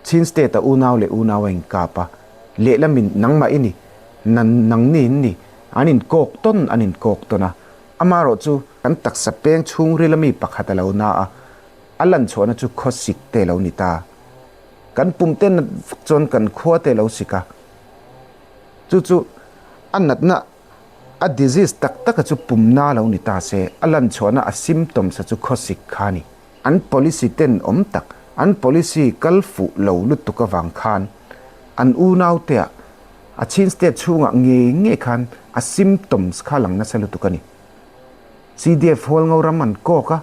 Chin State-a unau leh unau a inkap a, lehlamin nangmah i ni, nan nangni in ni, an inkawk tawn an inkawk tawn a. Amaherawhchu, kan taksa peng chhungril ami pakhat a lo na a, a lanchhuahna chu khawsik te lo ni ta. Kan pum te nat vak chuan kan khua te lo sik a, chu chu a natna a disease tak taka chu pumna lo ni ta se, a lanchhuahna a symptoms a chu khawsik kha a ni. An policy ten awm tak, an policy kal fuh lo lutuk avang khan an unaute ah a Chin state chhungah ngei ngei khan a symptoms kha lang nasa lutuk a ni. CDF Hualngo ram an kawk a,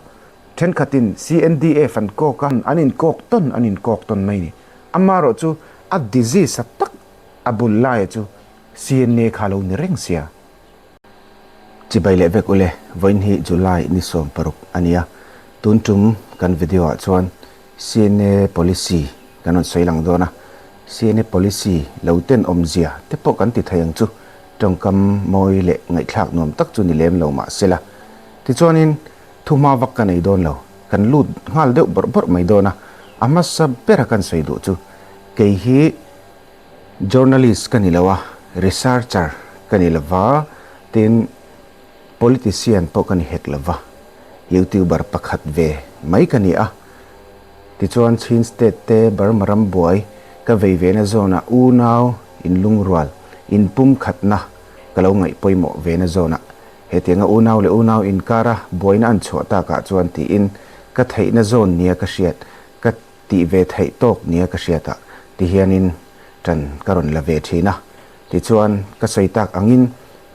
thenkhatin CNDF an kawk a, an inkawk tawn an inkawk tawn mai ni. Amaherawhchu a disease a tak a bul laia chu CNA kha lo ni reng sia. Chibai leh vek ule, vawiin hi July ni 16 a ni a, tun tum kan video ah chuan CNA policy kan rawn sawi lang dawn a, CNA policy lo ten awmzia te pawh kan ti thei ang chu, tawngkam mawi leh ngaihthlak nuam tak chu ni lem lo mah sela. Tichuanin thuhma vak ka nei dawn lo, kan lut nghal deuh bawrh bawrh mai dawn a, a hmasa bera kan sawi duh chu kei hi Journalist ka ni lo a, researcher ka ni lo va, tin politician pawh ka ni hek lo va, youtuber pakhat ve mai ka ni a. Tichuan Chin State te Burma ram buai ka vei ve na zawnah unau inlungrual, inpumkhatna ka lo ngaih pawimawh ve na zawnah hetianga unau leh unau inkara buaina an chhuah takah chuan tiin ka theihna zawn nia ka hriat ka Tih ve theih tawk nia ka hriat ah ti hianin ṭan ka rawn la ve ṭhin a. Tichuan, ka sawi tak angin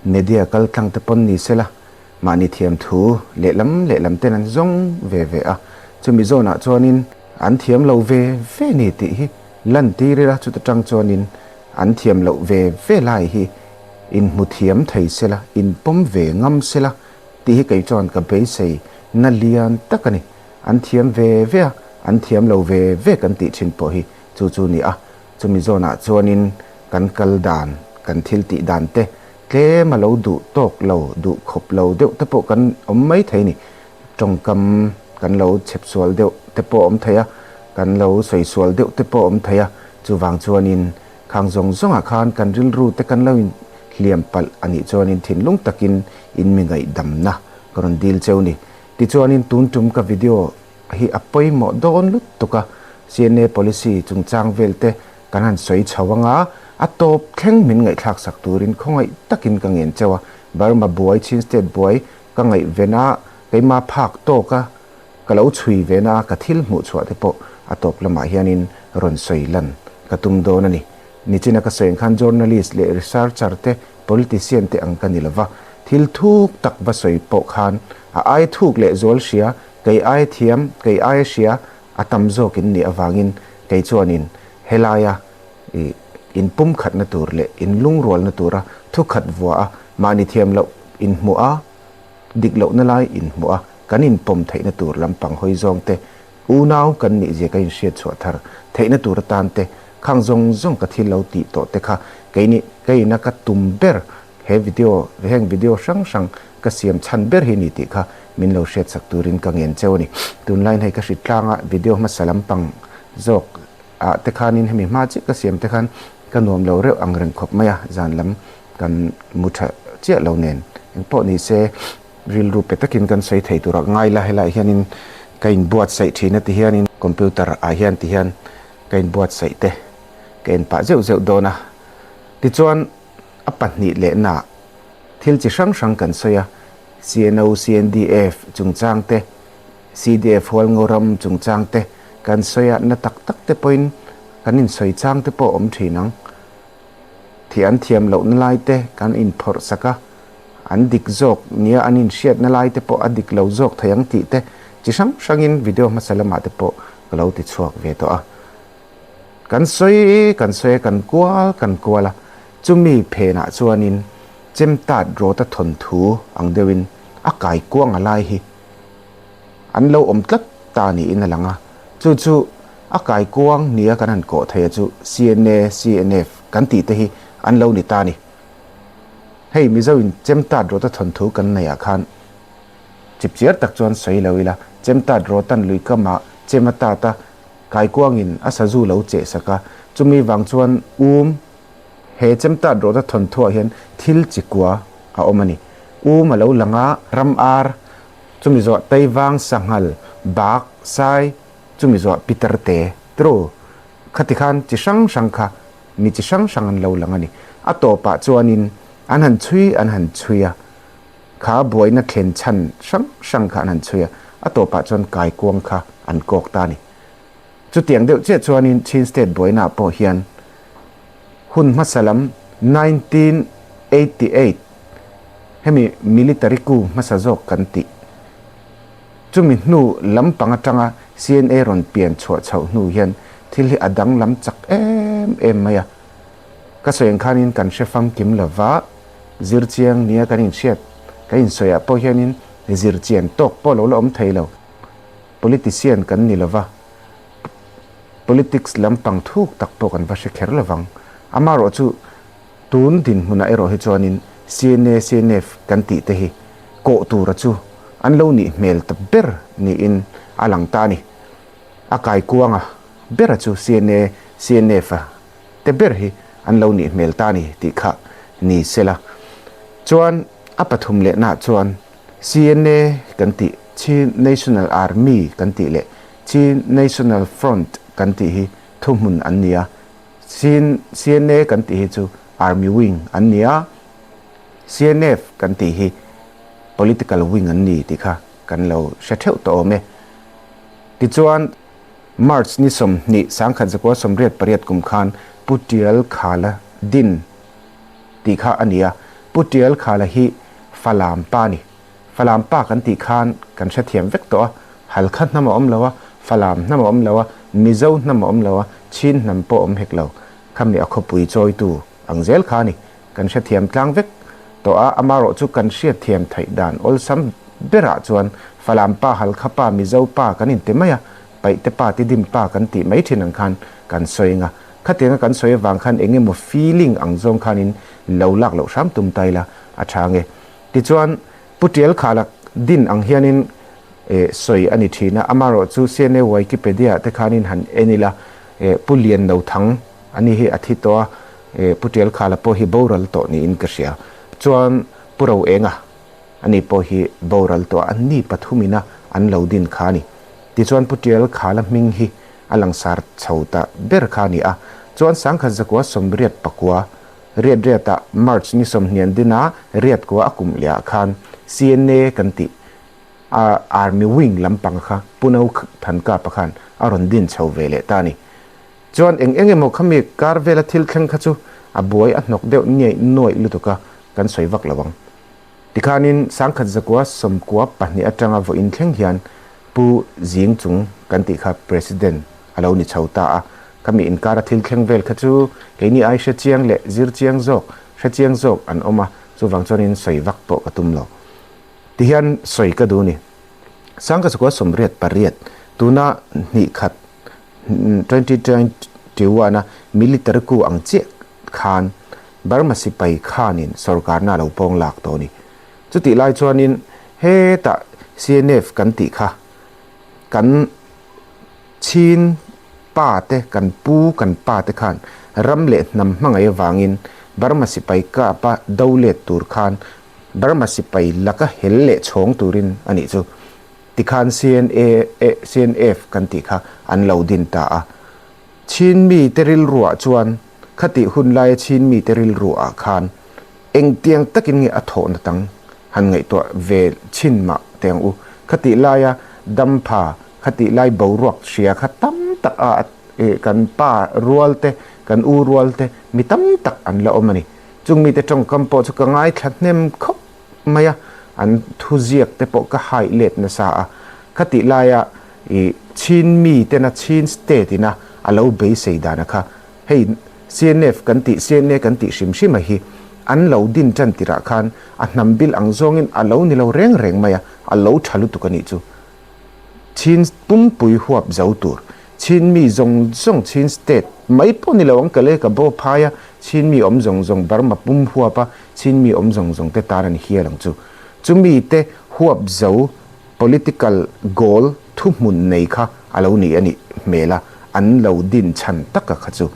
media kal tlang te pawn ni sela, mahni thiam thu lehlam lehlam ten an zawng ve ve a. Chumi zawnah chuanin an thiam lo ve ve ni tih hi lan tir ila, chuta ṭang chuanin an thiam loh ve ve lai hi inhmu thiam thei sela, inpawm ve ngam sela tih hi kei chuan ka beisei na lian tak a ni. An thiam ve ve a, an thiam lo ve ve kan tih thin pawh hi chu chu ni a. Chumi zawnah chuanin kan kal dan, kan thil tih dan te tlem a lo duh tawk lo, duh khawp lo deuh te pawh kan awm mai thei ni. Tawngkam kan lo chhep sual deuh te pawh awm thei a, kan lo sawi sual deuh te pawh awm thei a. Chuvang chuanin khang zawng zawngah khan kan rilru te kan lo inhliam palh a nih chuanin thinlung takin in mi ngaihdamna ka rawn dil cheu ni. Tichuanin tun tum ka video hi a pawimawh dawn lutuk a, CNA policy chungchang vel te kan han sawi chho anga, a tawp thleng min ngaihthlak sak turin khawngaih takin ka ngen cheu a, Burma buai, Chin State buai ka ngaih ven a, keima phak tawk a ka lo chhui ven a, ka thil hmuh chhuah te pawh a tawp lamah hianin rawn sawi lan ka tum dawn a ni. Nichina ka sawi ang khan journalist leh researcher te, politician te ang ka ni lova, thil thuk tak va sawi pawh khan a ai thuk leh zual hria, kei ai thiam, kei ai hria a tam zawk in nih avangin kei chuanin helaia i inpumkhatna tur leh inlungrualna tura thukhat vua a, mahni thiam loh inhmuh a, dik lohna lai inhmuh a, kan inpawm theihna tur lampang hawi zawng te Unau kan nih zia ka inhriat chhuah thar theihna tur atan te, khang zawng zawng ka thil lo tih tawh te kha keini keina ka tum ber he video heng video hrang hrang ka siam chhan ber hi ni tih kha min lo hriat sak turin ka ngen cheu a ni. Tunlaiin hei ka hrit tlanga video hmasa lampang zawk ah te khanin hemi hma chiah ka siam te khan ka nuam lo reuh ang reng khawp mai a, zan lam kan mu tha chiah lo nen engpawh ni se Rilru pe takin kan sawi thei tur a ngai la, helaiah hianin ka inbuatsaih thin a ti hianin computer ah hian ti hian ka inbuatsaih te ka en pah zeuh zeuh dawn a. Tichuan a pahnih lehnaah thil chi hrang hrang kan sawi a, CNO, CNDF chungchang te, CDF Hualngoram chungchang te kan sawi a, na tak tak te pawhin kan insawi chang te pawh a awm thin ang. Thih an thiam lohna lai te kan inphawrh sak a, an dik zawk nia an inhriatna lai te pawh a dik lo zawk thei ang tih te chi hrang hrangin video hmasa lamah te pawh ka lo ti chhuak ve tawh a. Kan sawi kan sawi a, kan kual kan kual a, chumi phenah chuanin chemtat rawta thawnthu ang deuhin a kai kuang a lai hi an lo awm tlat ta niin a lang a, chu chu a kai kuang nia kan han kawh thei a chu CNA, CNF kan tih te hi an lo ni ta a ni. Hei Mizo in chemtat rawta thawnthu kan nei ah khan chipchiar tak chuan sawi lo ila, chemtat rawtan luikam ah chem a tat a, Kaikuangin a sazu lo cheh sak a, chumi vang chuan um he chemtat rawhna thawnthuah hian thil chi kua a awm a ni. Um a lo lang a, ram ar, chumi zawh Taivang sanghal, bak, sai, chumi zawh Peter te, tru, khati khan chi hrang hrang kha mi chi hrang hrang an lo lang a ni. A tawpah chuanin an han chhui an han chhui a, kha buaina thlen chhan hrang hrang kha an han chhui a, a tawpah chuan kaikuang kha an kawk ta a ni. Chutiang deuh chiah chuanin Chin State buainaah pawh hian hun hmasa lam 1988 hemi military coup hmasa zawk kan tih chumi hnu lampang atanga CNA rawn pian chhuah chhoh hnu hian thil hi a danglam chak em em mai a. Ka sawi ang khanin kan hre famkim lova, zirchiang nia kan inhriat kan insawiah pawh hianin zirchian tawk pawh lo la awm thei lo. Politician kan ni lova, politics lampang thuk tak pawh kan va hre kher lovang. Amaherawh chu tun dinhmunah erawh hi chuanin CNA, CNF kan tih te hi kawh tura chu an lo nih hmel ta ber niin a lang ta a ni. A kaikuanga bera chu CNA, CNF a te ber hi an lo nih hmel ta a ni tih kha ni sela. Chuan a pathum lehnaah chuan CNA kan tih, Chin National Army kan tih leh Chin National Front kan tih hi thuhmun an ni a. Chin CNA kan tih hi chu Army Wing an ni a, CNF kan tih hi Political Wing an ni tih kha kan lo hre theuh tawh awm e. Tichuan, March ni 20 1988 kum khan Pu Tial Khala din tih kha a ni a, Pu Tial Khala hi Falam pa a ni. Falam pa kan tih khan kan hrethiam vek tawh a, Halkha hnam a awm lo a, Falam hnam a awm lo a, Mizo hnam a awm lo a, Chin hnam pawh a awm hek lo. Khami a khawpui chawitu ang zel kha a ni. Kan hrethiam tlang vek tawh a, amarawh chu kan hriatthiam theih dan awlsam berah chuan Falam pa, Halkha pa, Mizo pa kan inti mai a, Paihte pa, Tidim pa kan tih mai thin ang khan kan sawi anga, khatianga kan sawi avang khan eng emaw feeling ang zawng khanin lo lak loh hram tum ta ila a tha nge. Tichuan, Pu Tial Khala din ang hianin sawi a ni thin a, amarawh chu CNA Wikipedia te khanin han en ila Pu Lian No Thang a ni hi a thi tawh a, Pu Tial Khala pawh hi boral tawh niin ka hria. Chuan Pu Ro Enga a ni pawh hi boral tawh a, an ni pathumina an lo din kha a ni. Tichuan Pu Tial Khala hming hi a langsar chho ta ber kha a ni a. Chuan 1989 riat riatah March ni 20 an din a, riat kua a kum leh ah khan CNA kan tih a Army Wing lampang kha Pu No Thankapa khan a rawn din chho ve leh ta a ni. Chuan eng eng emaw khami kar vela thil thleng kha chu a buai a hnawk deuh niaih nuaih lutuk a, kan sawi vak lo ang. Tikhanin 1992 atanga vawiin thleng hian Pu Zing Chung kan tih kha President a lo ni chho ta a, khami inkara thil thleng vel kha chu keini ai hre chiang leh zir chiang zawk, hre chiang zawk an awm a, chuvang chuanin sawi vak pawh ka tum lo. Tihian sawi ka duh ni. 1988 tuna hnih khat 2021 a military coup ang chiah khan Burma sipai khanin sorkarna a lo pawng lak tawh a ni. Chutih lai chuanin hetah CNF kan tih kha kan Chin pa te, kan pu, kan pa te khan ram leh hnam hmangaih avangin Burma sipai kapa do let tur khan Burma sipai laka hel leh chhawng turin a nih chu. Tikhan CNA, CNF kan tih kha an lo din ta a. Chin mite rilruah chuan khatih hun laia Chin mite rilruah khan engtiang takin nge a thawhna tang han ngaihtuah ve chhin mah teh ang u. Khatih laia dampha, khatih lai boruak hria kha tam tak a kan pa rual te, kan u rual te mi tam tak an la awm a ni. Chung mite tawngkam pawh chu ka ngaithla hnem khawp mai a, an thuziak te pawh ka haih let nasa a. Khatih laia I Chin mi tena Chin state ina a lo beisei dana kha hei CNF kan tih CNA kan tih hrim hrim a hi an lo din tan tirah khan a hnam bil ang zawngin a lo ni lo reng reng mai a, a lo tha lutuk a nih chu. Chin pumpui huap zo tur Chin mi zawng zawng Chin state mai pawh ni lo ang ka le ka bo phai a Chin mi awm zawng zawng Burma pum huap a Chin mi awm zawng zawng te tan an hial ang chu. Chumi te huap zo Political goal thuhmun nei kha a lo ni a nih hmel a, an lo din chhan taka kha chu.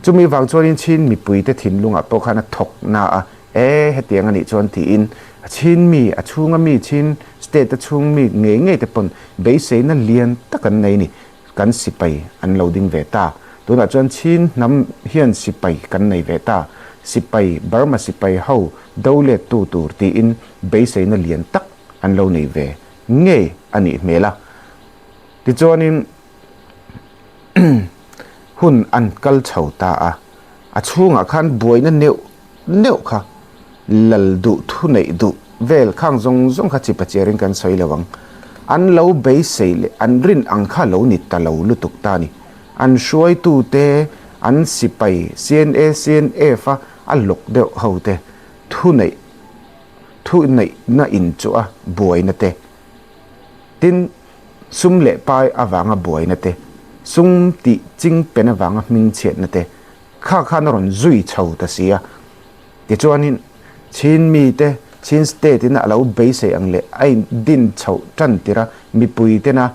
Chumi vang chuanin Chin mipuite thinlungah pawh khan a thawk na a, E, hetiang a nih chuan tiin a Chin mi, a chhunga mi, Chin state a chhung mi ngei ngei te pawn beiseina lian tak an nei ni. Kan sipai an lo ding ve ta. Tunah chuan Chin hnam hian sipai kan nei ve ta. Sipai, Burma sipai ho do let tu tur tiin beiseina lian tak an lo nei ve ngei a nih hmel a. Tichuanin hun an kal chho ta a, a chhungah khan buaina neuh neuh kha lal duh thu neih duh vel khang zawng zawng kha chi pachiarin kan sawi lo ang. An lo beisei leh an rin ang kha lo ni ta lo lutuk ta a ni. An hruaitute, an sipai CNA, CNF a a lawk deuh ho te thu neih thu neihna inchuh a buaina te tin sum leh pai avanga buaina te, sum tih ching pen avanga hmingchhiatna te kha khan a rawn zui chho ta si a. Tichuanin Chin mite, Chin state in a lo beisei ang leh a in din chhoh tan tir a, mipui tena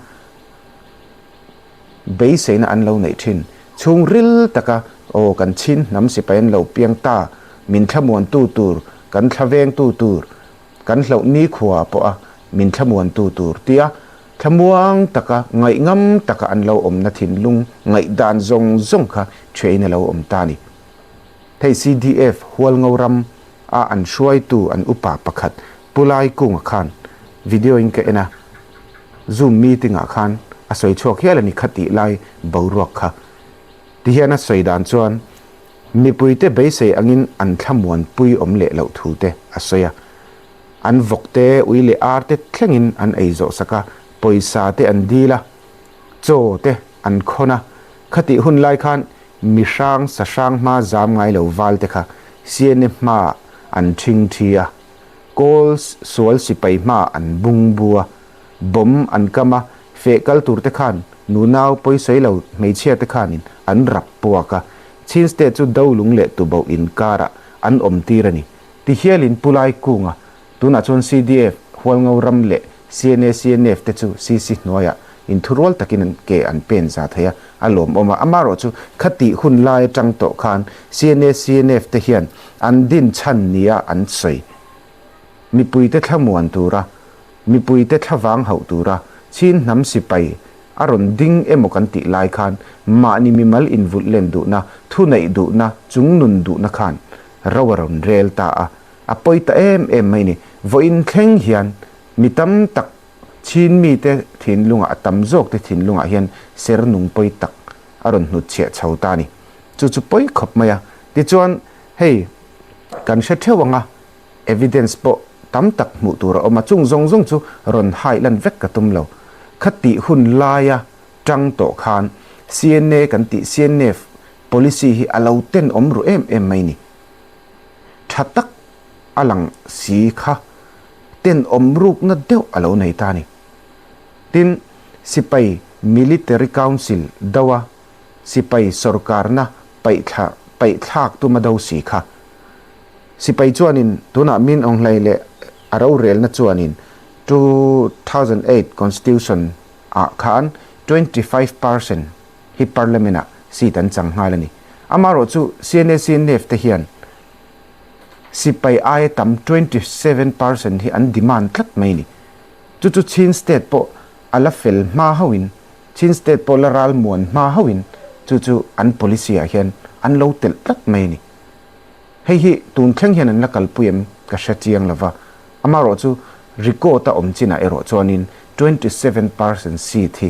beiseina an lo neih thin. Chhungril taka aw kan Chin hnam sipai an lo piang ta, min thlamuantu tur, kan thlavengtu tur, Kan hlauh nikhua pawh a min thlamuantu tur tia thlamuang taka ngaihngam taka an lo awmna thinlung ngaihdan zawng zawng kha ṭhiain a lo awm ta a ni. Hei CDF Hualngo ram a an hruaitu an upa pakhat Pu Lai Kunga khan video in ka en a, Zoom meeting ah khan a sawi chhuak hial a ni kha tih lai boruak kha. Tihian a sawi dan chuan Mipuite beisei angin an thlamuanpui awm leh loh thu te a sawi a. An vawk te, ui leh ar te thlengin an ei zawh sak a, pawisa te an dil a, chaw te an khawn a. Khatih hun lai khan mi hrang sa hrang hma zam ngai lo val te kha CNA hmaah an ṭhing ṭhi a, kawl sual sipai hmaah an bung bu a, bomb an kam a, feh kal tur te khan nunau pawisawi lo hmeichhia te khanin an rap puak a, Chin State chu Dolung leh Tuboh inkarah an awm tir a ni. Ti hialin Pu Lai Kunga, tunah chuan CDF, Hualngo ram leh CNA CNF te chu CC hnuaiah inthurual takin an ke an pen za thei a, a lawmawm a. Amaherawh chu khatih hun lai atang tawh khan CNA CNF te hian an din chhan nia an sawi. Mipuite thlamuan tura, mipuite thlavang hauh tura Chin hnam sipai a rawn ding emaw kan tih lai khan mahni mimal invulh len duhna, thuneih duhna, chungnun duhna khan ro a rawn rel ta a, a pawi ta em em mai ni. Vawiin thleng hian mi tam tak Chin mite thinlungah, a tam zawkte thinlungah hian ser nung pawi tak a rawn hnutchhiah chho ta a ni. Chu chu pawi khawp mai a. Tichuan hei kan hre theuh ang a, Evidence pawh tam tak hmuh tur a awm a, chung zawng zawng chu rawn hai lan vek ka tum lo. Khatih hun laia tang tawh khan CNA kan tih CNF policy hi a lo tenawm ru em em mai ni. Tha tak a lang si kha tenawm rukna deuh a lo nei ta a ni. Tin, sipai Military Council do a sipai sorkarna paihthla paihthlak tuma do si kha Sipai chuanin tunah Min Aung Hlaing leh a rorelna chuanin 2008 Constitution ah khan 25% hi Parliament ah seat an chang nghal a ni. Amaherawh chu CNA-CNF te hian sipai aia tam 27% hi an demand tlat mai a ni. Chu chu Chin State pawh a la fel hma hauhin, Chin State pawh la ralmuan hma hauhin chu chu an policy ah hian an lo telh tlat mai a ni. Hei hi tun thleng hian an la kalpui em ka hre chiang lo va, amaherawh chu record a awm chinah erawh chuanin 27 percent seat hi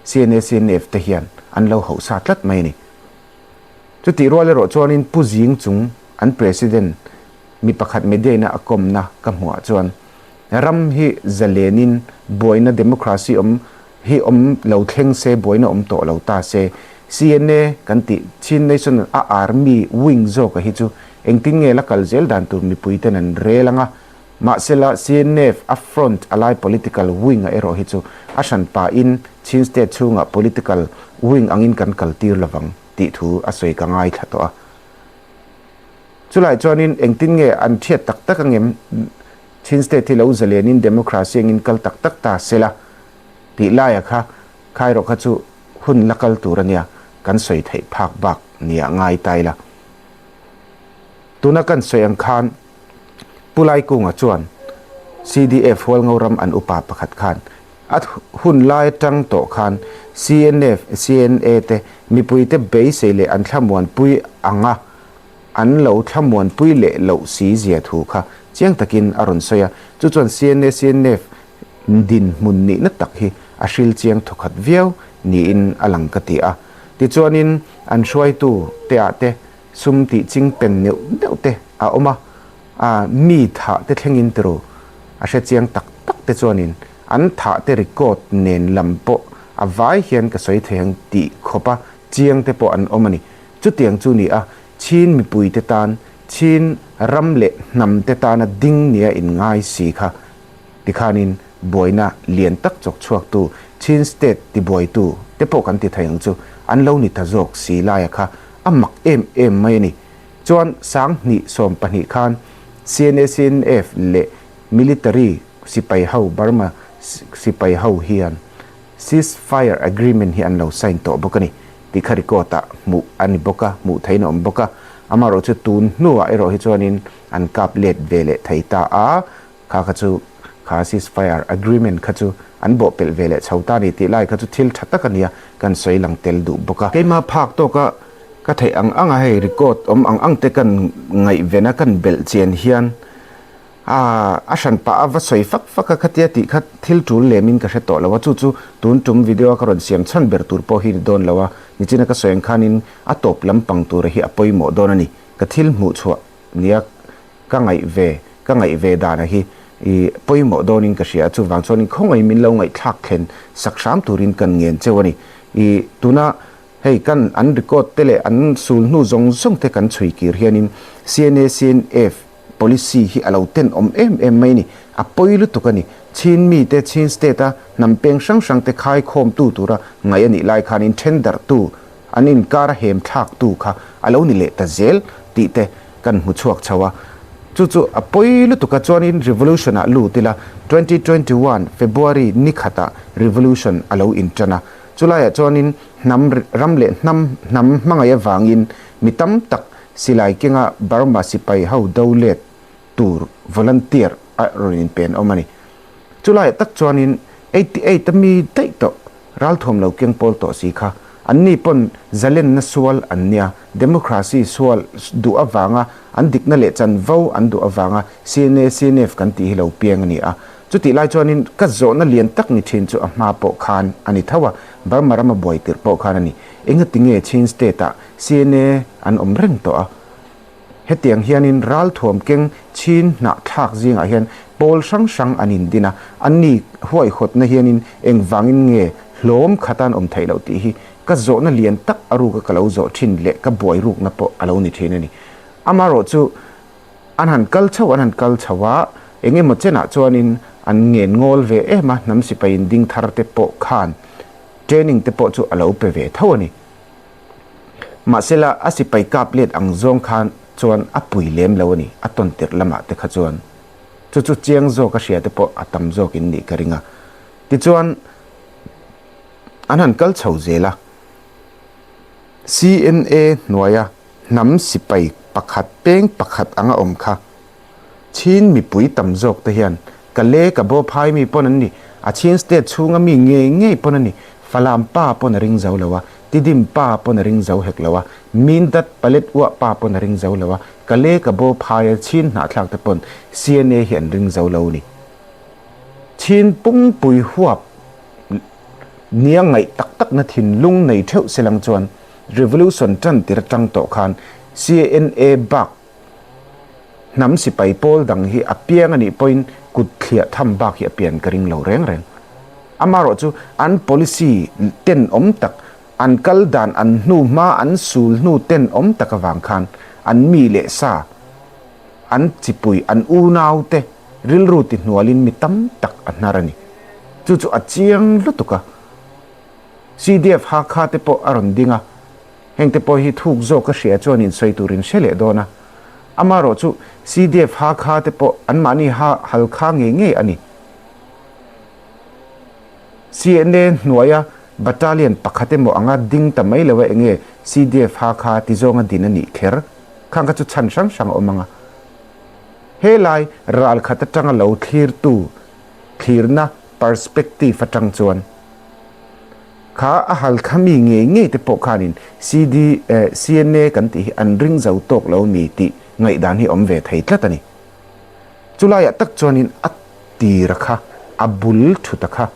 CNA-CNF te hian an lo hauhsa tlat mai a ni. Chutih rual erawh chuanin Pu Zing chung an President mi pakhat media ina a kawmna ka hmuhah chuan ram hi zalenin buaina democracy awm hi awm lo thleng se, buaina awm tawh lo ta se, CNA kan tih Chin National a Army wing zawka hi chu engtin nge la kal zel dan tur mipui ten an rel ang a, mahsela CNF a front a lai political wing a erawh hi chu a hran pahin Chin State chhungah political wing angin kan kal tir lovang tih thu a sawi ka ngaithla tawh a. Chulai chuanin engtin nge an thiat tak tak angem Chin State hi lo zalenin democracy angin kal tak tak ta sela tih laia kha khaerawh kha chu. hun la kal tur a nia, kan sawi theih phak bak nia ngai ta ila. Tuna kan sawi ang khan Pu Laikunga chuan CDF Hualngo ram an upa pakhat khan a hun lai atang tawh khan CNF, CNA te mipuite beisei leh an thlamuanpui anga an lo thlamuanpui leh loh si zia thu kha chiang takin a rawn sawi a. Chu chuan CNA, CNF dinhmun nihna tak hi a hril chiang thawkhat viau niin a lang ka ti a. Tichuanin an hruaitu te ah te sum tih ching pen neuh neuh te a awm a, a mi thah te thlengin tiro a hre chiang tak tak te chuanin an thah te record nen lam pawh a vai hian ka sawi thei ang tih khawp a chiang te pawh an awm a ni. Chutiang chu ni a, Chin mipui te tan, Chin ram leh hnam te tana ding nia inngai si kha tikhanin buaina lian tak chawk chhuaktu Chin State tibuaitu te pawh kan ti thei ang chu an lo ni ta zawk si laia kha a mak em em mai a ni. Chuan 2012 khan CNA-CNF leh Military sipai ho Burma sipai ho hian Cease fire agreement hi an lo sign tawh bawk a ni tih kha record ah hmuh a ni bawk a, hmuh theihin a awm bawk a. Amaherawh chu tun hnuah erawh hi chuanin an kap let ve leh thei ta a, kha kha chu kha cease fire agreement kha chu an bawh pelh ve leh chho ta a ni tih lai kha chu thil tha tak a nia kan sawi lang tel duh bawk a. Keimah phak tawka ka theih ang anga hei record awm ang ang te kan ngaihven a kan belh chian hian A, a hran pah a va sawi fak fak a, khatia tih kha thil tul lemin ka hre tawh lo a, chu chu tun tum video a ka rawn siam chhan ber tur pawh hi ni dawn lo a, nichina ka sawi ang khanin a tawp lampang tura hi a pawimawh dawn a ni, ka thil hmuh chhuah nia ka ngaih ve, ka ngaih ve dana hi i pawimawh dawnin ka hria a, chuvang chuanin khawngaih min lo ngaihthlak thlen sak hram turin kan ngen cheu a ni, i tuna hei kan an record te leh an sul hnu zawng zawng te kan chhui kir hianin CNA CNF Policy hi a lo tenawm em em mai a ni. A pawi lutuk a ni. Chin mite, Chin state a hnam peng hrang hrang te khai khawmtu tura ngaih a nih lai khanin then darhtu, an inkar a hem thlaktu kha a lo ni leh ta zel tih te kan hmu chhuak chho a. Chu chu a pawi lutuk a, chuanin revolution ah lut ila, 2021 February ni khatah revolution a lo intan a. Chulaiah chuanin hnam ram leh hnam hnam hmangaih avangin mi tam tak Silai kenga Burma sipai ho do let tur volunteer a rawn inpen awm a ni. Chulaiah tak chuanin 88 a mi daih tawh ralthuam lo keng pawl tawh si kha anni pawn zalenna sual an nia, democracy sual duh avanga an dikna leh chanvo an duh avanga CNA, CNF kan tih hi lo piang a ni a. Chutih lai chuanin ka zawhna lian tak ni thin chu a hma pawh khan a ni tho a, Burma rama buai tirh pawh khan a ni. Engatinge Chin State ah CNA an awm reng tawh a. Hetiang hianin ralthuam keng chin hnah thlak zingah hian pawl hrang hrang an indin a, anni huaihawtna hianin engvangin nge hlawm khata an awm theih loh tih hi ka zawhna lian tak a ruka ka lo zawh thin leh ka buai rukna pawh a lo ni thin a ni. Amaherawh chu an han kal chho an han kal chho a, eng emaw chenah chuanin an ngen ngawl ve em a, hnam sipai inding thar te pawh khan training te pawh chu a lo pe ve tho a ni. Mahsela, a sipai kap let ang zawng khan chuan a pui lem lo a ni, a tawn tirh lamah te kha chuan. Chu chu chiang zawk a hria te pawh a tam zawk in nih ka ring a. Tichuan, an han kal chho zel a. CNA hnuaia hnam sipai pakhat peng pakhat anga awm kha Chin mipui tam zawk te hian ka le ka bo phai mi pawn an ni, a Chin state chhunga mi ngei ngei pawn a ni, Falam pa pawn a ring zo lo a, Tidim pa pawn a ring zo hek lo a, Mindat Palet uah pa pawn a ring zo lo a, ka le ka bo phai a Chin hnahthlak te pawn CNA hi an ring zo lo ni. Chin pungpui huap nia ngaih tak tak na thinlung nei theuh selang chuan Revolution tan tir atang tawh khan CNA bak Hnam sipai pawl dang hi a piang a nih pawhin kut thliah tham bak hi a pian ka ring lo reng reng. Amaherawh chu an policy tenawm tak, an kal dan an hnu hma an sul hnu tenawm tak avang khan an mi leh sa, an chipui, an unau te rilru ti hnualin mi tam tak a hnar a ni. Chu chu a chiang lutuk a. CDF Hakha te pawh a rawn ding a. Hengte pawh hi thuk zawk ka hria chuan in sawi tur in hre leh dawn a. Amaherawh chu CDF Hakha te pawh anmahni ha Halkha ngei ngei a ni. CNA hnuaia Battalion pakhat emaw anga ding ta mai lo a enge CDF Hakha ti zawnga din a nih kher khang kha chu chhan hrang hrang a awm ang a. He lai ral khat atanga lo thlirtu thlirna perspective atang chuan kha a halkha mi ngei ngei te pawh khanin CD CNA kan tih hi an ring zo tawk lo mi tih ngaihdan hi awm ve thei tlat a ni. Chulaiah tak chuanin a tira kha a bul thuta kha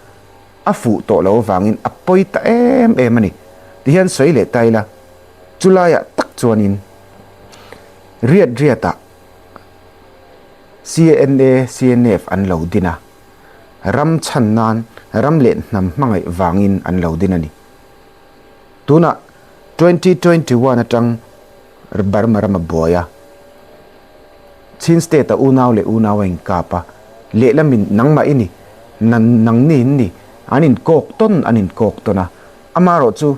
a fuh tawh lo avangin a pawi ta em em a ni. Tihian sawi leh ta ila, chulaiah tak chuanin riat riatah CNA, CNF an lo din a, ram chhan nan ram leh hnam hmangaih vangin an lo din a ni. Tunah 2021 atang Burma ram a buai a, Chin State a unau leh unau a inkap a, lehlamin nangmah i ni, nan nangni in ni, an inkawk tawn an inkawk tawn a, amaherawh chu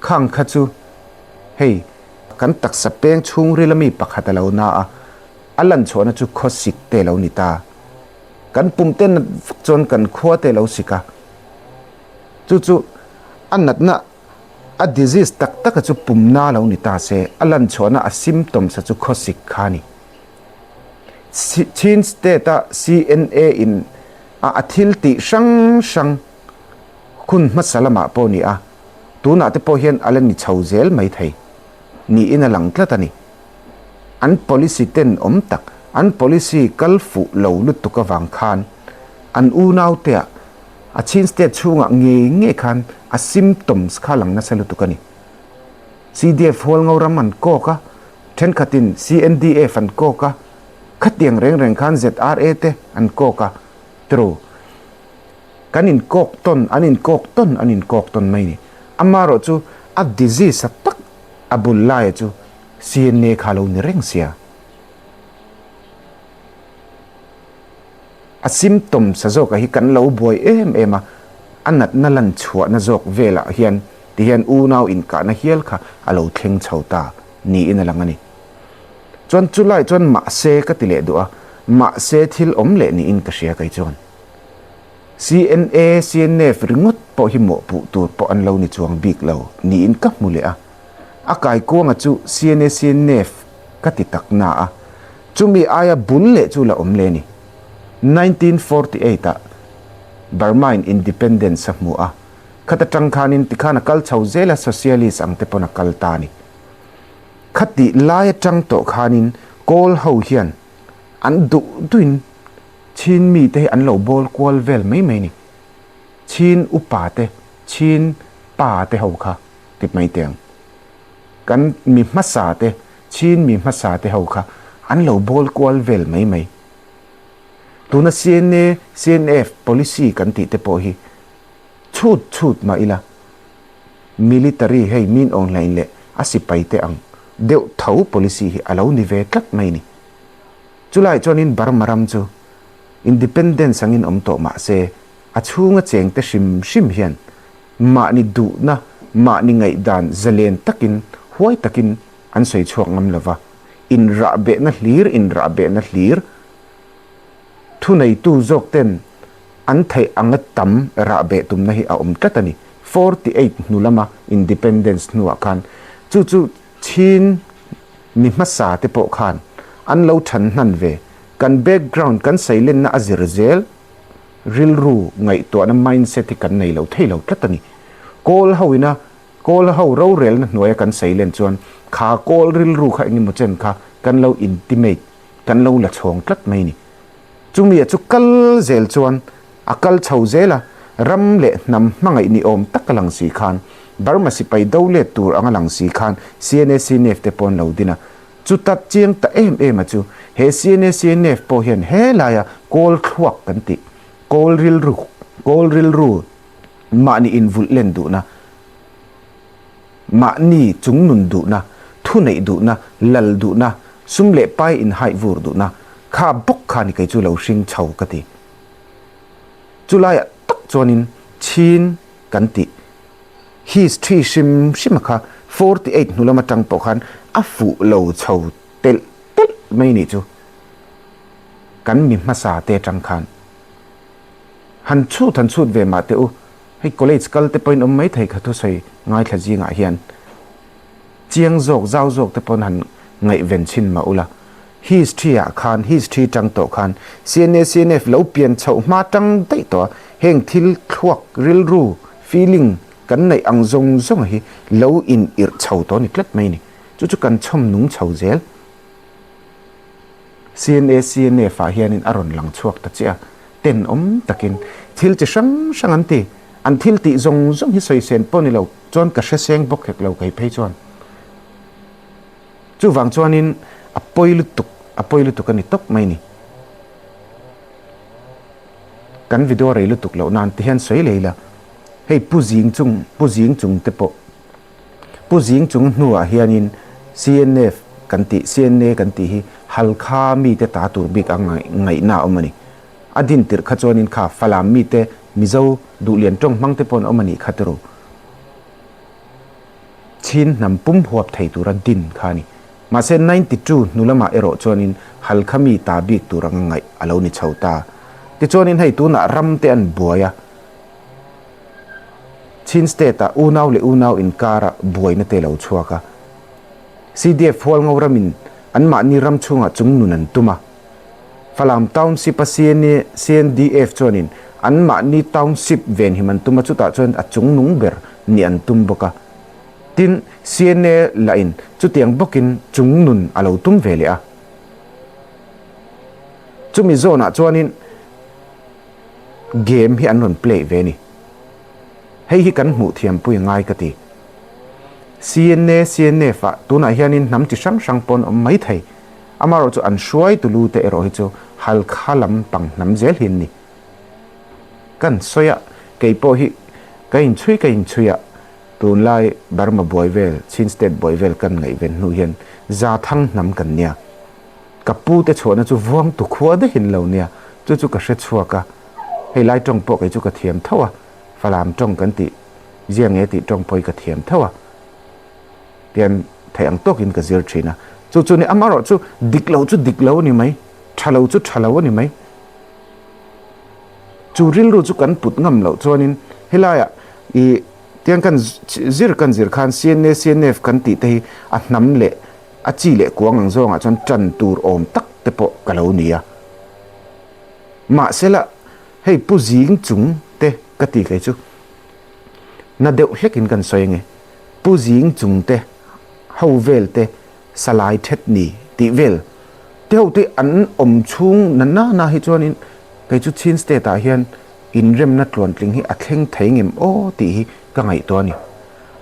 khang kha chu hei kan taksa peng chhungril ami pakhat a lo na a, a lan chhuahna chu khawsik te lo ni ta. Kan pum te nat vak chuan kan khua te lo sik a, chu chu a natna A disease tak taka chu pumna lo ni ta se, a lan chhuahna a symptoms a chu khawsik kha a ni. Chin State a CNA in a a thil tih hrang hrang hun hmasa lamah pawh ni a, tunah te pawh hian a la ni chho zel mai thei niin a lang tlat a ni. An policy ten awm tak, an policy kal fuh lo lutuk avang khan an unaute ah A Chin State chhungah ngei ngei khan a symptoms kha lang nasa lutuk a ni. CDF Hualngo ram an kawk a, thenkhatin CNDF an kawk a, khatiang reng reng khan ZRA te an kawk a, tiraw? Kan inkawk tawn, an inkawk tawn, an inkawk tawn mai ni. Amaherawh chu a disease a tak a bul laia chu CNA kha lo ni reng sia. A symptoms a zawkah hi kan lo buai em em a, a natna lan chhuahna zawk velah hian tihian unau inkahna hial kha a lo thleng chho ta niin a lang a ni. Chuan chulai chuan mahse ka ti leh duh a, mahse thil awm leh niin ka hria kei chuan. CNA, CNF ringawt pawh hi mawhpuh tur pawh an lo ni chuang bik lo niin ka hmu leh a. A kaikuanga chu CNA, CNF ka ti tak na a, chumi aia bul leh chu la awm leh a ni. 1948 ah Burma in independence a hmu a, khata tang khanin tikhan a kal chho zel a, socialist ang te pawn a kal ta a ni. Khatih lai atang tawh khanin Kawl ho hian an duh duhin Chin mite hi an lo bawl kual vel mai mai a ni. Chin upa te, Chin pa te ho kha ti mai teh ang. Kan mi hmasa te, Chin mi hmasa te ho kha an lo bawl kual vel mai mai. Tuna CNA, CNF policy kan tih te pawh hi chhut chhut mah ila, military hei min awn hlain leh a sipai te ang deuh tho policy hi a lo ni ve tlat mai ni. Chulai chuanin Burma ram chu independence angin awm tawh mah se a chhunga cheng te hrim hrim hian mahni duhna, mahni ngaihdan zalen takin, huai takin an sawi chhuak ngam lo va, inrahbehna hlir, inrahbehna hlir, thuneitu zawk ten an theih anga tam rahbeh tumna hi a awm tlat a ni. 48 hnu lama independence hnuah khan chu chu Chin mi hmasa te pawh khan an lo than hnan ve, kan background kan seilenna a zir zel, Rilru ngaihtuahna mindset hi kan nei lo thei lo tlat a ni. Kawl ho ina kawl ho rorelna hnuaia kan seilen chuan kha kawl rilru kha engemaw chen kha kan lo intimate, kan lo la chhawng tlat mai a ni. Chumi a chu kal zel chuan a kal chho zel a, ram leh hnam hmangaih ni awm tak a lang si khan Burma sipai do let tur anga lang si khan CNA CNF te pawh an lo din a. Chuta chiang ta em em a chu, he CNA CNF pawh hian helaia kawl thluak kan tih, kawl rilru, kawl rilru mahni invulh len duhna, mahni chungnun duhna, thuneih duhna, lal duhna, sum leh pai inhaih vur duhna, kha bawk kha ni kei chu lo hring chho ka ti. Chulaiah tak chuanin Chin kan tih. History hrim hrim a kha 48 hnu lam atang pawh khan a fuh lo chho telh telh mai nih chu kan mi hmasa te atang khan han chhut han chhut ve mah teh u. Hei college kal te pawhin awm maithei kha thusawi ngaithla zingah hian chiang zawk zau zawk te pawn han ngaihven chhin mah ula. History ah khan history tang tawh khan CNA CNF lo pian chhoh hma tang daih tawh a, heng thil thluak rilru feeling kan neih ang zawng zawng hi lo in irh chho tawh a ni tlat mai ni. Chu chu kan chhawm nung chho zel. CNA CNF ah hianin a rawn lang chhuak ta chiah a, tenawm takin thil chi hrang hrang an ti. An thil tih zawng zawng hi sawi sen pawh ni lo chuan ka hre seng bawk hek lo kei phei chuan. Chuvang chuanin a pawi lutuk, a pawi lutuk a ni tawp mai ni. Kan video rei lutuk loh nan ti hian sawi lei la, hei Pu Zing chung, Pu Zing chung te pawh, Pu Zing chung hnuah hianin CNF kan tih, CNA kan tih hi Halkha mite ta tur bik a ngaihna a awm a ni. A din tirh kha chuanin kha Falam mite Mizo duhlian tawng hmang te pawh an awm a nih kha tiraw. Chin hnam pum huap thei tura din kha a ni. Mahse 92 hnu lamah erawh chuanin Halkha mi ta bik tur anga ngaih a lo ni chho ta. Tichuanin hei tunah ram te an buai a, Chin state ah unau leh unau inkara buaina te lo chhuak a. CDF Hualngo ramin anmahni ram chhungah chung nun an tum a. Falam Township a CNDF chuanin anmahni township venhim an tum a, chutah chuan a chungnung ber nih an tum bawk a. Tin, CNA lahin chutiang bawkin chungnun a lo tum ve leh a. Chumi zawnah chuanin game hi an rawn play ve a ni. Hei hi kan hmuh thiampui a ngai ka ti. CNA, CNF ah tunah hianin hnam chi hrang hrang pawn awm mai thei. Amaherawh chu an hruaitu lu te erawh hi chu Halkha lam pang hnam zel hi an ni. Kan sawi a, kei pawh hi ka inchhui ka inchhui a, tunlai Burma buai vel, Chin State buai vel kan ngaihven hnu hian Zathang hnam kan nia. Ka pu te chhuahna chu vuang tu khua dahin lo nia, chu chu ka hre chhuak a, hei lai tawng pawh kei chu ka thiam tho a, Falam tawng kan tih zia nge tih tawng pawh hi ka thiam tho a. Tian theih ang tawkin ka zir thin a. Chu chu ni amaherawh chu dik lo chu dik lo a ni mai, tha lo chu tha lo a ni mai. Chu rilru chu kan put ngam loh chuanin helaiah i tiang kan zir kan zir khan CNA CNF kan tih te hi a hnam leh a chi leh kuang ang zawngah chuan tan tur awm tak te pawh ka lo ni a. Mahsela hei Pu Zing chung te ka ti kei chu na deuh hlekin kan sawi ange. Pu Zing chung te, ho vel te, Salai Thet Ni tih vel te ho te an awm chhung na na na hi chuanin kei chu Chin State ah hian inremna tluantling hi a thleng thei ngem aw tih hi ka ngaihtuah a ni.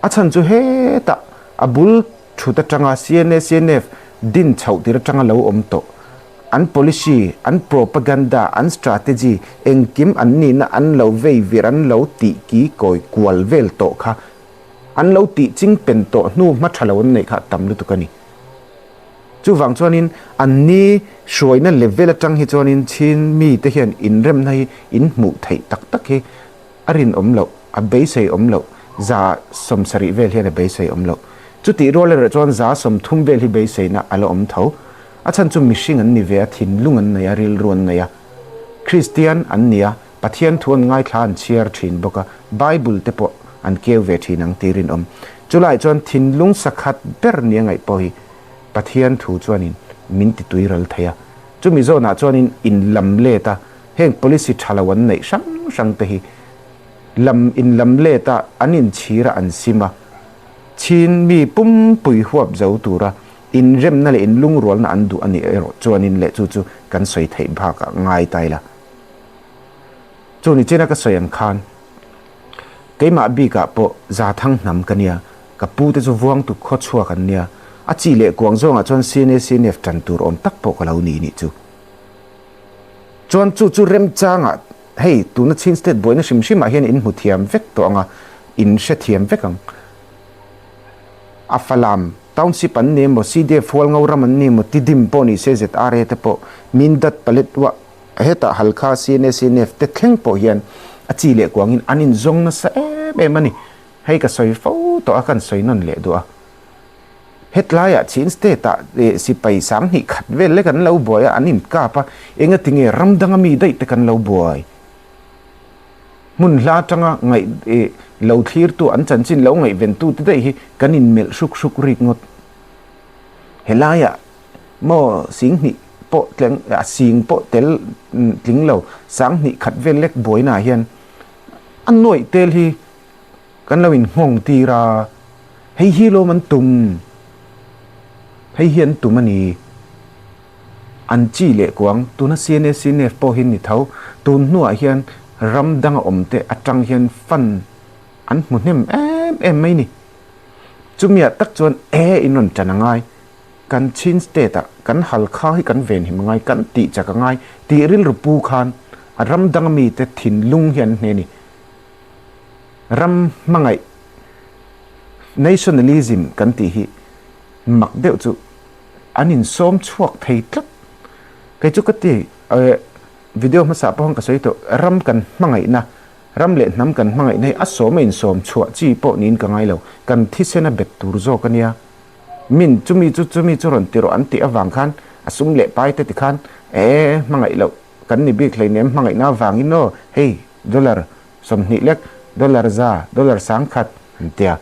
A chhan chu hetah a bul thut atanga CNA CNF din chhoh tir atanga lo awm tawh an policy, an propaganda, an strategy engkim an nihna an lo vei vir an lo tih ki kawi kual vel tawh kha An lo tih ching pen tawh hnu hma tha lo an neih kha a tam lutuk a ni. Chuvang chuanin an ni hruaina level atang hi chuanin Chin mite hian inremna hi in hmuh theih tak tak hi a rinawm loh, a beisei awm loh, 70% vel hian a beisei awm loh. Chutih rual erawh chuan 30% vel hi beiseina a la awm tho. A chhan chu mihring an ni ve a, thinlung an nei a, rilru an nei a, Kristian an ni a, Pathian thu an ngaithla an chhiar thin bawk a, Bible te pawh an keu ve thin ang tih rinawm. Chulaiah chuan thinlung sakhat ber nia ngaih pawh hi Pathian thu chuanin min ti tui ral thei a. Chumi zawnah chuanin in lam let a, heng policy tha lo an neih hrang hrang te hi lam in lam let a, an inchhir a an sim a, chhin mi pumpui huap zo tura inremna leh inlungrualna an duh a nih erawh chuanin leh chu chu kan sawi theih bakah ngai ta ila. Chu ni chena ka sawi ang khan keimah bikah pawh Zathang hnam ka nia, ka pu te chu Vuangtu khaw chhuak an nia, a chi leh kuang zawngah chuan CNA CNF tan tur awm tak pawh ka lo ni nih chu. Chuan chu chu remchangah hei tuna Chin State buaina hrim hrimah hian in hmu thiam vek tawh ang a, in hre thiam vek ang. A Falam Township an ni emaw, CDF Hualngo ram an ni emaw, Tidim pawh ni se ZRA te pawh Mindat Paletwa Hetah Halkha CNA CNF te thleng pawh hian a chi leh kuangin an inzawng nasa em em a ni. Hei ka sawi fo tawh a, kan sawi nawn leh duh a. Hetlaiah Chin State-ah sipai 2000 vel lek an lo buai a, an inkap a, engatinge ram danga mi daih te kan lo buai? Hmun hla atanga ngaih ih lo thlirtu an chanchin lo ngaihventu te daih hi kan inmelh hruk hruk rik ngawt. Helaiah maw singhnih pawh tleng a sing pawh tel tling lo sanghnih khat vel lek buainaah hian a nuaih tel hi kan lo inhmawng tir a, hei hi lawm an tum, hei hi an tum a ni. An chi leh kuang, tuna CNA CNF pawh hi ni tho, tun hnuah hian ram danga awmte atang hian fund an hmu hnem em em mai ni. Chumiah tak chuan e in rawn tan a ngai, kan Chin state ah kan Halkha hi kan venhim a ngai, kan tih chak a ngai tih rilru pu khan a ram danga mite thinlung hi an hne ni. Ram hmangaih, nationalism kan tih hi mak deuh chu an insawm chhuak thei tlat. Kei chu ka ti, video hmasa pawh khan ka sawi tawh, ram kan hmangaihna, ram leh hnam kan hmangaihna hi a sawm a insawm chhuah chi pawh niin ka ngai lo, kan thisen a bet tur zawk a nia. Min chumi chu chumi chu rawn ti rawh an tih avang khan a sum leh pai te ti khan e hmangaih loh kan ni bik hleinem hmangaihna avangin aw hei dollar 20 lek, dollar za, dollar 1000 an tia.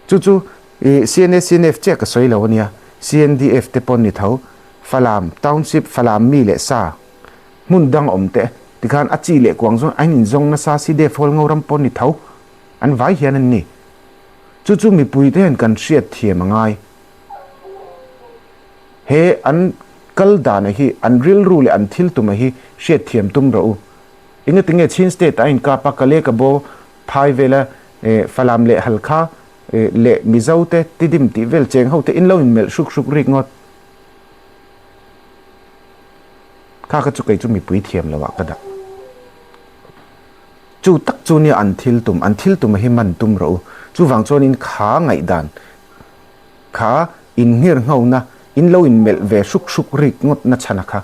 Chu chu i CNA CNF chiah ka sawi lo a nia, CNDF te pawh ni tho, Falam Township Falam mi leh sa hmun dang awm te tikhan a chi leh kuang zawng an inzawng nasa CDF hawl ngo ram pawh ni tho an vai hian an ni. Chu chu mipui te hian kan hriat thiam a ngai. He an kal dana hi an rilru leh an thil tuma hi hriat thiam tum rawh u. Engatinge Chin State a inkap a Kale Kabo Phai vela Falam leh Halkha leh Mizo te Tidim tih vel cheng ho te in lo in melh hruk hruk rik ngawt. Kha kha chu kei chu mipui thiam lo ah ka dah. Chu tak chu nia an thil tum, an thil tum a hi man tum rawh u. Chuvang chuan in kha ngaihdan kha in nghir ngho na, in lo in melh ve hruk hruk rik ngawt na chhan a kha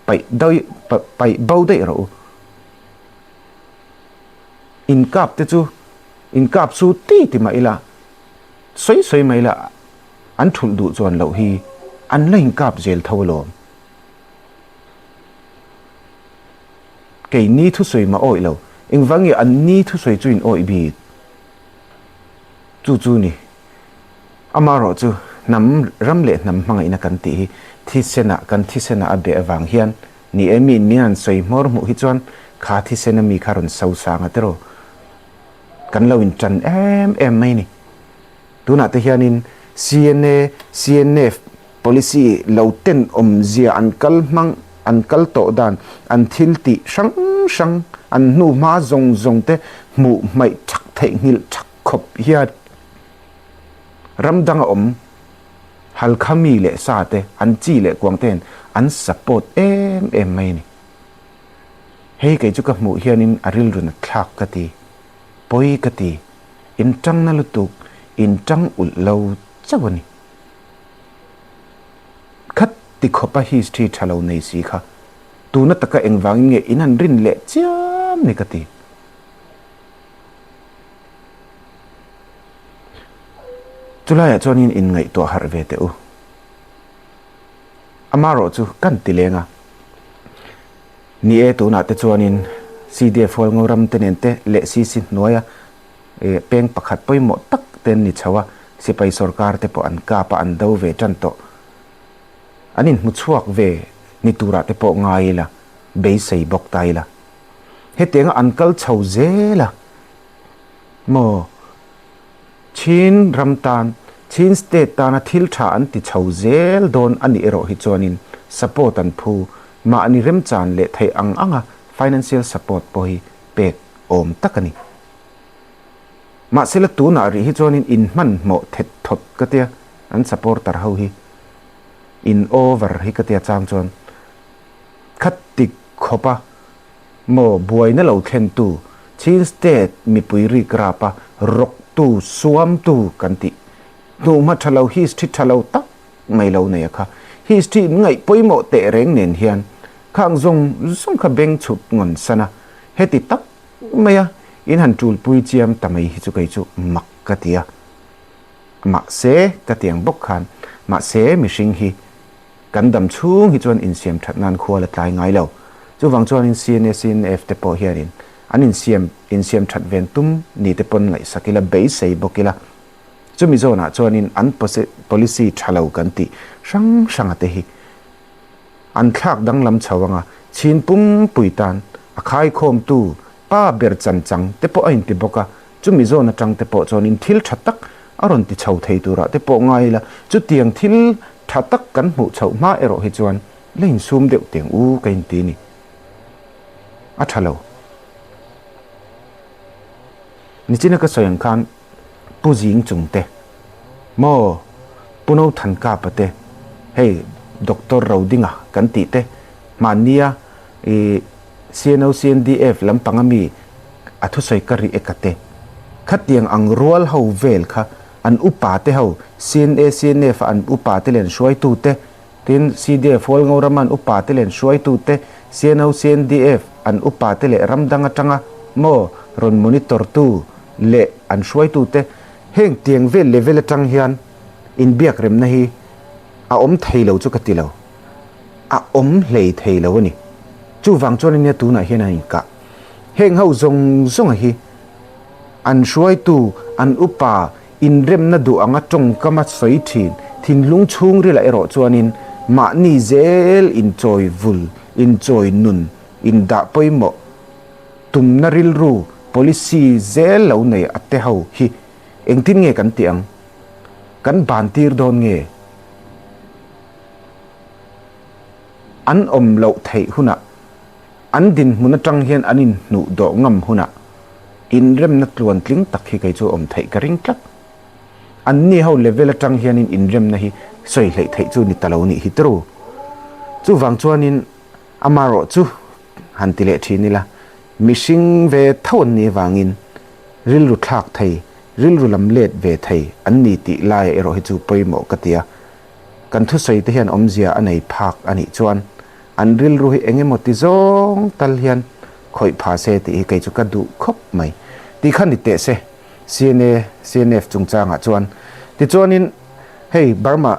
paih daih paih bo daih rawh u. Inkap te chu inkap chu ti ti mah ila, sawi sawi mah ila an thulh duh chuan loh hi an la inkap zel tho alawm. Kei ni thusawi mah awih lo, engvang nge an ni thusawi chu in awih bik? Chu chu ni. Amaherawh chu hnam ram leh hnam hmangaihna kan tih hi thisenah kan thisenah a beh avang hian Ni e, miin min han sawi hmawr hmuh hi chuan kha thisen a mi kha rawn so sang a tiraw? Kan lo in tan em em mai ni. Tunah te hianin CNA, CNF policy lo ten awmzia an kal hmang, an kal tawh dan, an thil tih hrang hrang, an hnu hma zawng zawng te hmuh hmaih thak theihnghilh thak khawp hian ram dang a awm. Halkha mi leh sa te, an chi leh kuang ten an support em em mai a ni. Hei kei chu ka hmuh hianin a rilru nat thlak ka ti, pawi ka ti, in tang na lutuk, in tang ulh lo chauh a ni. Khat ti khawpa history tha lo nei si kha, tuna taka engvangin nge in han rin leh chiam ni ka ti. Chulaiah chuanin inngaihtuah harh ve teh u. Amarawh chu kan ti leng a. Ni e, tunah te chuanin CDF Hualngo ram te nen te leh CC hnuaia peng pakhat pawimawh tak te an ni chho a, sipai sorkar te pawh an kap a, an do ve tan tawh. An inhmuchhuak ve ni turah te pawh ngai ila, beisei bawk ta ila. Hetianga an kal chho zel a maw? Chin ram tan, Chin state tana thil tha an ti chho zel dawn a nih erawh hi chuanin support an phu, mahni remchan leh theih ang anga financial support pawh hi pek awm tak a ni. Mahsela tunah rih hi chuanin inhmanhmawh thet thawt ka tia, an supporter ho hi in over hi ka tia chang chuan khat tik khawp a Maw buaina lo thlentu, Chin State mipui rik rap a rawktu, suamtu kan tih hnuhma tha lo, history tha lo tak mai lo nei a kha. History in ngaih pawimawh teh reng nen hian khang zawng zawng kha beng chhut ngawn san a, heti tak mai a in han tulpui chiam ta mai hi chu kei chu mak ka ti a. Mahse ka tiang bawk khan, mahse mihring hi Kan dam chhung hi chuan insiam that nan khua la tlai ngai lo. Chuvang chuanin CNA, CNF te pawh hianin An insiam insiam that ven tum ni te pawn ngaihsak ila, beisei bawk ila. Chumi zawnah chuanin an policy tha lo kan tih hrang hranga te hi an thlak danglam chho anga chhin pumpui tan a khaikhawmtu pa ber chan chang te pawh a inti bawk a, chumi zawn atang te pawh chuanin thil tha tak a rawn ti chho thei turah te pawh ngai ila, chutiang thil tha tak kan hmuh chhoh hma erawh hi chuan la insum deuh teng u ka inti ni. A tha lo. Nichina ka sawi ang khan Pu Zing Chung te maw Pu No Than Kapa te hei Doctor Rodinga kan tih te hmannia i CNO CNDF lampang ami a thusawi ka ri eka te khatiang ang rual ho vel kha an upa te ho CNA CNF a an upa te leh an hruaitu te Tin, CDF Hualngo rama an upa te leh an hruaitu te, CNO, CNDF an upa te leh ram dang atanga maw rawn monitor tu leh an hruaitu te, heng tiang vel level atang hian inbiak remna hi a awm thei lo chu ka ti lo. A awm hlei thei lo a ni. Chuvang chuan ania tunah hian an inkah. Heng ho zawng zawnga hi an hruaitu, an upa, Inremna duh anga tawngkama sawi thin thinlung chhungrilah erawh chuanin mahni zel inchawi vul, inchawi nun, indah pawimawh tumna rilru, policy, zel lo nei a te ho hi engtin nge kan tih ang? Kan ban tir dawn nge? An awm loh theih hunah, an dinhmun atang hian an inhnuh dawh ngam hunah inremna tluantling tak hi kei chu awm theih ka ring tlat. Anni ho level atang hianin inremna hi sawi hleih theih chu ni ta lo nih hi tru. Chuvang chuanin amarawh chu han ti leh thin ila, mihring ve tho an nih avangin rilru thlak thei, rilru lam let ve thei an ni tih laiah erawh hi chu pawimawh ka ti a. Kan thusawi te hian awmzia a nei phak a nih chuan an rilru hi eng emaw ti zawng tal hian khawih pha se tih hi kei chu ka duh khawp mai. Tih kha ni teh se CNA, CNF chungchangah chuan. Tichuanin hei Burma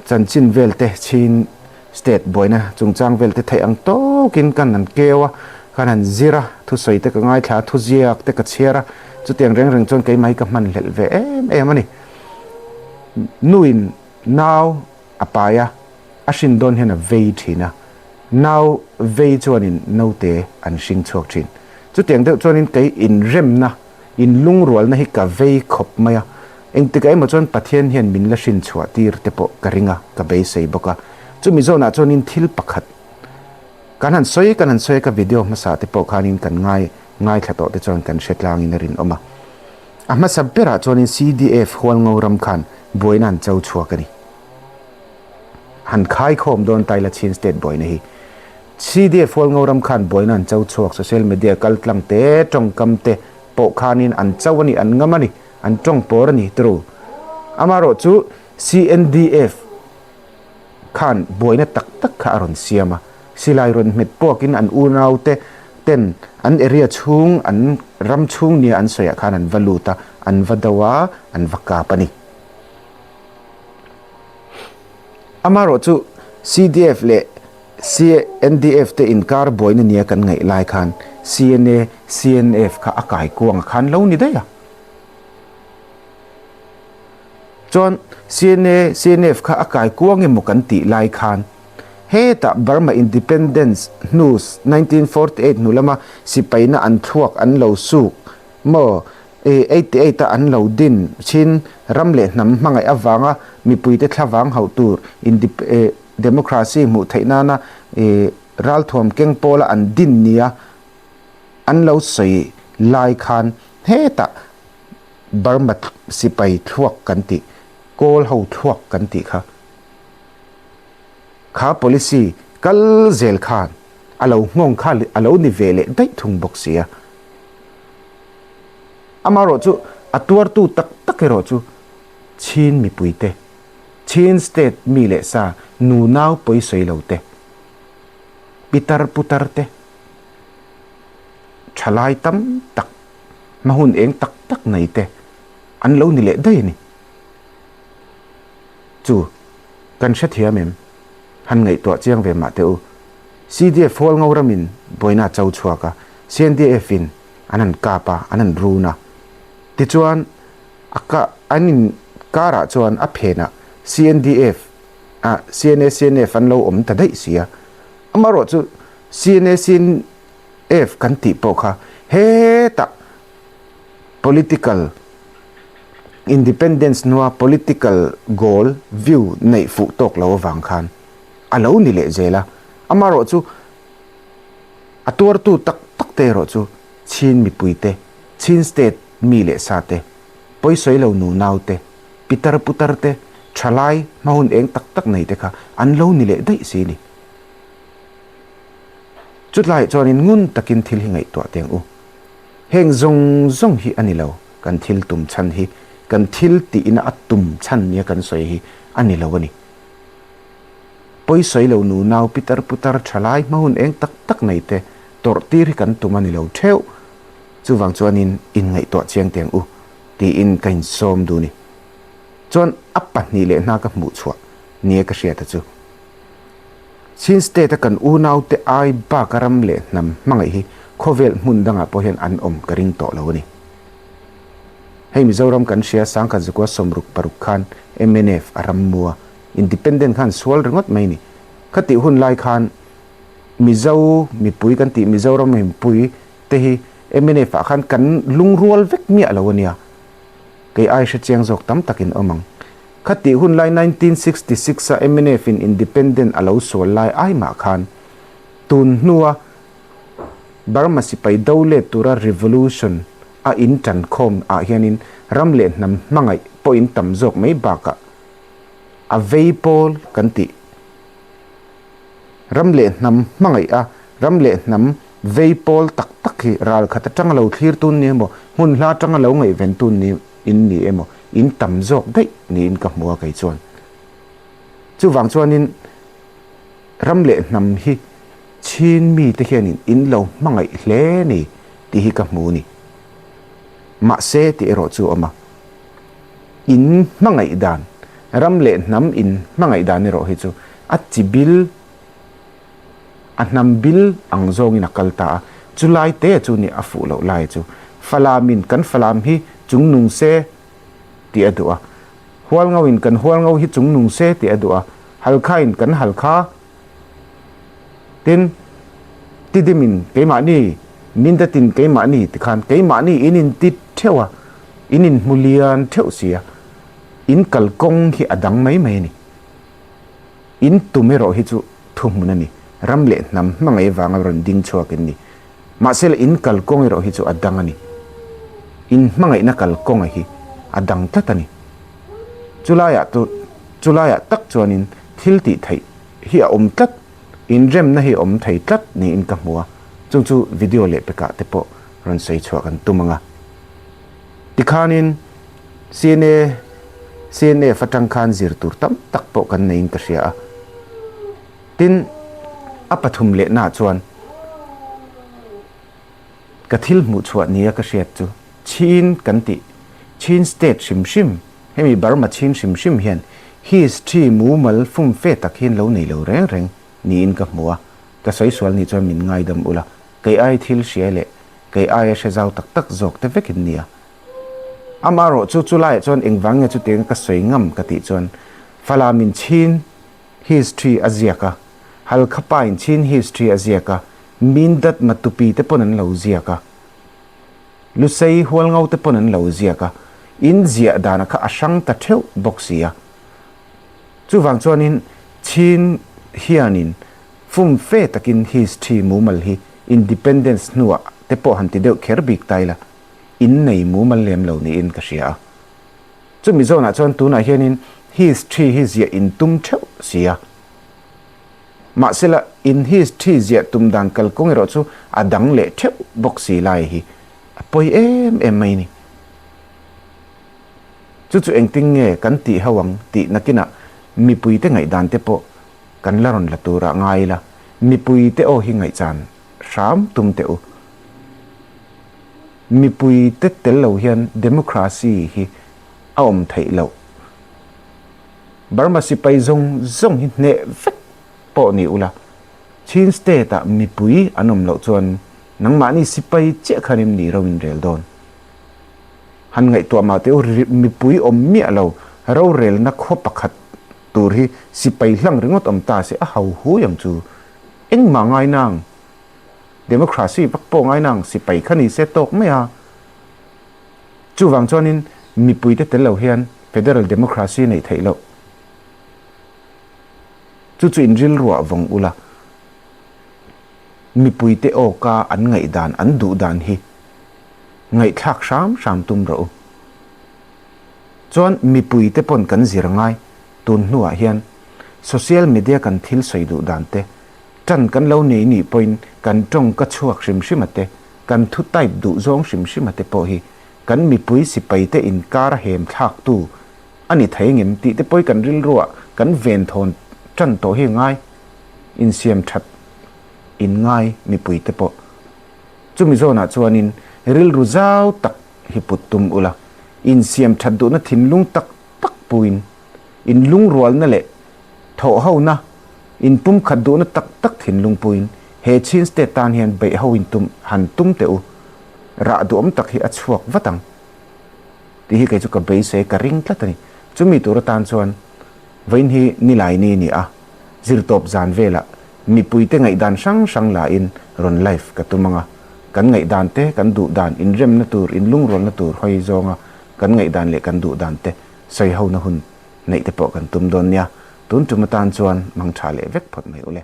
chanchin vel te Chin state buaina chungchang vel te theih ang tawkin kan han keu a, kan han zir a, thusawi te ka ngaithla a, thuziak te ka chhiar a, chutiang reng reng chuan keimah hi ka hmanhlelh ve em em a ni. Nuin nau a pai a, a hrin dawn hian a vei thin a, nau vei chuanin naute an hring chhuak thin. Chutiang deuh chuanin kei inremna, inlungrualna hi ka vei khawp mai a, engtikah emaw chuan Pathian hian min la hrin chhuah tir te pawh ka ring a, ka beisei bawk a. Chumi zawnah chuanin thil pakhat kan han sawi kan han sawi a, ka video hmasa te pawh khanin kan ngai ngaithla tawh te chuan kan hre tlangin a rinawm a. A hmasa berah chuanin CDF Hualngo ram khan buaina an cho chhuak a ni. Han khaikhawm dawn ta ila Chin State buaina hi. CDF Hualngo ram khan buaina an cho chhuak, social media kaltlang te, tawngkam te pawh khanin an cho a ni, an ngam a ni, an tawng pawr a ni turu. Amaherawh chu CNDF khan buaina tak tak kha a rawn siam a, silai rawn hmet puakin an unaute ten an area chhung, an ram chhung nia an sawiah khan an va lut a, an va do a, an va kap a ni. Amaherawh chu CDF leh CNDF te inkar buaina nia kan ngaih lai khan CNA, CNF kha a kaikuang a khan lo ni daih a. Chuan CNA, CNF kha a kai kuang emaw kan tih lai khan hetah Burma Independence hnu 1948 hnu lama sipaina an thluak an lo suk maw 88 a an lo din thin ram leh hnam hmangaih avanga mipuite thlavang hauh tur democracy hmuh theih nana ralthuam keng pawla an din nia an lo sawi lai khan hetah Burma sipai thluak kan tih, Kawl ho thluak kan tih kha, kha policy kal zel khan a lo nghawng kha a lo ni ve leh daih thung bawk si a. Amaherawh chu a tuartu tak tak erawh chu Chin mipuite, Chin state mi leh sa nunau pawisawi lo te, pitar putar te, thalai tam tak, Hma hun eng tak tak nei te an lo ni leh daih a ni. Chu, kan hrethiam em? Han ngaihtuah chiang ve mah teh u. CDF Hualngo ramin buaina a cho chhuak a. CNDF in an han kap a, an han run a. Tichuan a ka an in karah chuan a phenah CNDF ah CNA CNF an lo awm ta daih si a. Amaherawh chu CNA CNF kan tih pawh kha hetah political independence hnua political goal view neih fuh tawk lo avang khan a lo ni leh zel a. Amaherawh chu a tuartu tak tak te erawh chu Chin mipui te, Chin state mi leh sa te, pawisawi lo nu nau te, pitar putar te, thalai hma hun eng tak tak nei te kha an lo ni leh daih si ni. Chutlaiah chuanin ngun takin thil hi ngaihtuah teng u. Heng zawng zawng hi a ni lo, kan thil tum chhan hi, kan thil tihna a tum chhan nia kan sawi hi a ni lo a ni. Pawisawi lo nu nau pitar putar thalai hma hun eng tak tak nei te tawrh tir hi kan tum a ni lo theuh. Chuvang chuanin inngaihtuah chiang teng u tiin ka insawm duh ni. Chuan a pahnih leh hna ka hmuh chhuah nia ka hriat a chu. Chin State a kan unaute ai bak a ram leh hnam hmangaih hi khawvel hmun dangah pawh hian an awm ka ring tawh lo a ni. Hei Mizoram kan hria sangkhat zakua 66 khan mnf a ram mu a, Independent khan sual ringawt mai ni. Khatih hun lai khan Mizo mipui kan tih Mizoram mipui te hi mnf ah khan kan lungrual vek miah lo a nia. Kei ai hre chiang zawk tam takin awm ang. Khatih hun lai 1966 a mnf in independent a lo sual lai ai mah khan tun hnua Burma sipai do let tura revolution a in tan khawm ah hianin ram leh hnam hmangaih pawh in tam zawk mai bakah a vei pawl kan tih ram leh hnam hmangaih a ram leh hnam vei pawl tak tak hi ral khat atanga lo thlir tun ni emaw hmun hla atanga lo ngaihven tun ni in ni emaw in tam zawk daih niin ka hmu a kei chuan. Chuvang chuanin ram leh hnam hi Chin mite hianin in lo hmangaih hle ni tih hi ka hmu ni. Mahse tih erawh chu a awm a. In hmangaih dan, ram leh hnam in hmangaih dan erawh hi chu a chi bil, A hnam bil ang zawngin a kal ta a, chu lai te chu ni a fuh loh lai chu. Falamin kan Falam hi chung nung se tih a duh a, Hualngoin kan Hualngo hi chung nung se tih a duh a, Halkhain kan Halkha tin Tidimin keimahni Mindatin keimahni tikhan keimahni in inti theuh a, in inhmu lian theuh si a, in kalkawng hi a dang mai mai a ni. In tum erawh hi chu thuhmun a ni. Ram leh hnam hmangaih vanga rawn ding chhuak in ni. Mahse la in kalkawng erawh hi chu a dang a ni. In hmangaihna kalkawnga hi a dang tlat a ni. Chulaiah chu chulaiah tak chuanin thil tih theih hi a awm tlat, inremna hi a awm thei tlat niin ka hmu a. Chung chu video leh pekah te pawh rawn sawi chhuah kan tum ang a. Tikhanin CNA, CNF atang khan zir tur tam tak pawh kan neiin ka hria a. Tin, a pathum lehnaah chuan ka thil hmuh chhuah nia ka hriat chu Chin kan tih, Chin state hrim hrim, hemi Burma Chin hrim hrim hian history mumal fumfe tak hian lo nei lo reng reng niin ka hmu a. Ka sawi sual nih chuan min ngaidam ula, kei ai thil hria leh Kei aia hre zau tak tak zawk te vek in nia. Amaherawh chu chulaiah chuan engvang nge chutianga ka sawi ngam ka tih chuan Falamin Chin history a ziak a, Halkha pain Chin history a ziak a, Mindat Matupi te pawn an lo ziak a, Lusei Hualngo te pawn an lo ziak a, in ziah dana kha a hrang ta theuh bawk si a. Chuvang chuanin Chin hianin Fum fe takin history mumal hi independence hnuah te pawh han ti deuh kher bik ta ila, in nei mumal lem lo niin ka hria a. Chumi zawnah chuan tunah hianin history hi ziah in tum theuh si a. Mahsela in history ziah tum dan kalkawng erawh chu a dang leh theuh bawk si lai hi a pawi em em mai ni. Chu chu engtin nge kan tih ho ang tih nakinah mipuite ngaihdan te pawh Kan la rawn la turah ngai ila, mipuite aw hi ngaihchan hram tum teh u. Mipuite tel lo hian democracy hi a awm theih loh. Burma sipai zawng zawng hi hneh vek pawh ni ula, Chin state ah mipui an awm loh chuan Nangmahni sipai chiah khan em ni ro in rel dawn? Han ngaihtuah mah teh u, mipui awm miah lo, rorelna khaw pakhat tur hi sipai hlang ringawt awm ta se a hau hui ang chu. Engmah ngai nang? Democracy vak pawh ngai nang sipai kha ni se tawk mai a. Chuvang chuanin mipuite tel lo hian Federal Democracy neih theih loh. Chu chu in rilruah vawng ula, mipuite awka an ngaihdan, an duhdan hi ngaihthlak hram hram tum rawh u. Chuan mipuite pawn kan zir ngai, tun hnuah hian social media kan thil sawi duh dan te, tan kan lo nei nih pawhin kan tawng ka chhuak hrim hrim a te, kan thu type duh zawng hrim hrim a te pawh hi kan mipui sipaite inkar a hem thlaktu a ni thei ngem tih te pawhin kan rilruah kan venthawn tan tawh hi ngai, insiam that in ngai mipuite pawh. Chumi zawnah chuanin rilru zau tak hi put tum ula, insiam that duhna thinlung tak tak puin, inlungrualna leh thawhhona, inpumkhat duhna tak tak thinlung puin he Chin State tan hian beihho in tum han tum teh u, rah duhawm tak hi a chhuak vat ang tih hi kei chu ka beisei, ka ring tlat a ni. Chumi tur atan chuan vawiin hi nilai ni ni a, zirtawp zan velah mipuite ngaihdan hrang hrang lain rawn live ka tum ang a, kan ngaihdan te, kan duhdan, inremna tur, inlungrualna tur hawi zawnga kan ngaihdan leh kan duhdan te sawi hona hun neih te pawh kan tum dawn nia. Tun tum atan chuan mangtha leh vek phawt mai ule.